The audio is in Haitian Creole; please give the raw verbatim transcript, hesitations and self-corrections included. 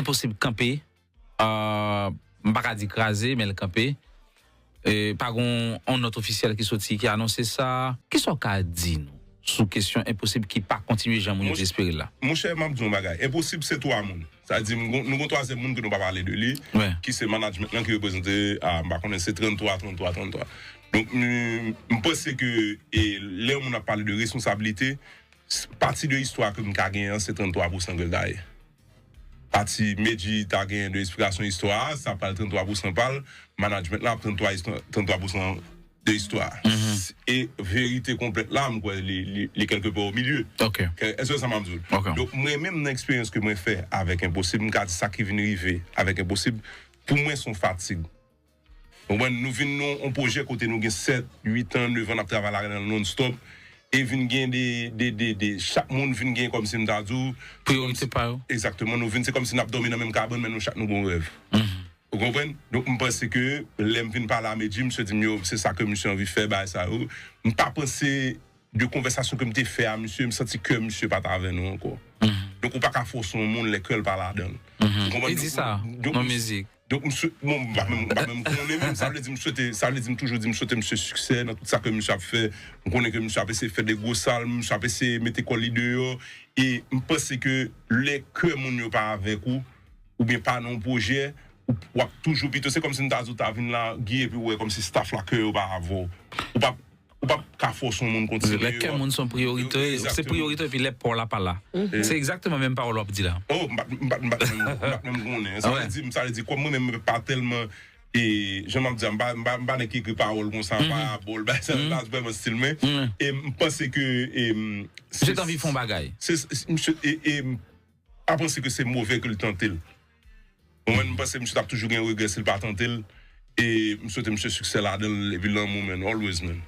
posib kanpe, euh, m pa ka di kraze, men l kanpe. E pa gon yon nòt ofisyèl ki soti ki anonse sa. Kisa w ka di nou sou kesyon Enposib ki pa kontinye jan moun yo te espere l la? Monchè, m ap di yon bagay. Enposib se twa moun. Sa di, m gon- nou gon twazyèm moun ke nou pa pale de li, ki se management lan ki reprezante, ah, m pa konnen, se tranntwa, tranntwa, tranntwa. Donk, m, m panse ke, e, lè yon moun ap pale de responsablite, s- pati de istwa ke m ka genyen an, se tranntwa pousan ke l ta ye. Pati Medjy ta genyen de esplikasyon istwa a, sa pral tranntwa pousan pa l, management la ap tranntwa istwa, tranntwa pousan de istwa a. E verite konplèt la, m kwè li, li, li kèlkepè o milye. Ke- Èske sa m ap di w? Donk, mwen menm nan eksperyans ke mwen fè avèk Enposib, m ka di sa ki vin rive avèk Enposib, pou mwen se yon fatig. Ou konprann? Nou vin nan yon pwojè kote nou gen sèt, uit an, nèf an n ap travay ladan l non-stop. E vin gen de, de, de, de, chak moun vin gen kòmsi m ta di w, priyorite pa yo. Egzakteman, nou vin se kòmsi n ap dòmi nan menm kabann, men nou chak nou gen yon rèv. Ou konprann? Donk, m panse ke lè m vin pale a Medjy, misye di m yo, se sa ke misye anvi fè, bagay sa yo. M pa panse de konvèsasyon ke m te fè a misye, m santi kè misye pa t avè nou ankò. Donk, ou pa ka fòse yon moun lè kè l pa ladan l. Ou konprann? Li di sa nan mizik. Donk, misye, bon, m pa menm, m pa menm konnen menm. Sa vle di, m swete, sa vle di, m toujou di, m swete misye siksè nan tout sa ke misye ap fè. M konnen ke misye ap eseye fè de gwo sal, misye ap eseye mete kò li deyò. E m panse ke lè kè moun yo pa avèk ou, oubyen pa nan yon pwojè, ou, w ap toujou pito. Se kòmsi m ta di w ta vin la, Guy, epi w wè kòmsi staff la kè yo pa avè w. Ou p ap, ou p ap ka fòse yon moun kontinye. Lè kè moun se yon priyorite, se priyorite, epi lè pa w la pa la. Se egzakteman menm pawòl w ap di la. Oh, m pa, m pa, m pa, m pa menm konnen. Sa vle di, sa vle di, kòm mwen menm, m pa tèlman, e, jan m ap di a, m pa, m pa, m pa nèg ki ekri pawòl konsa, parabòl, bagay sa, se pa vrèman stil mwen. E m panse ke, e, m, Misye t anvi fè yon bagay. Se, se, misye, e, e, m pa panse ke se move ke l tante l. Mwen, m panse misye t ap toujou gen regrè si l pa tante l. E m swete misye siksè ladan l, epi lanmou, man. Always, man.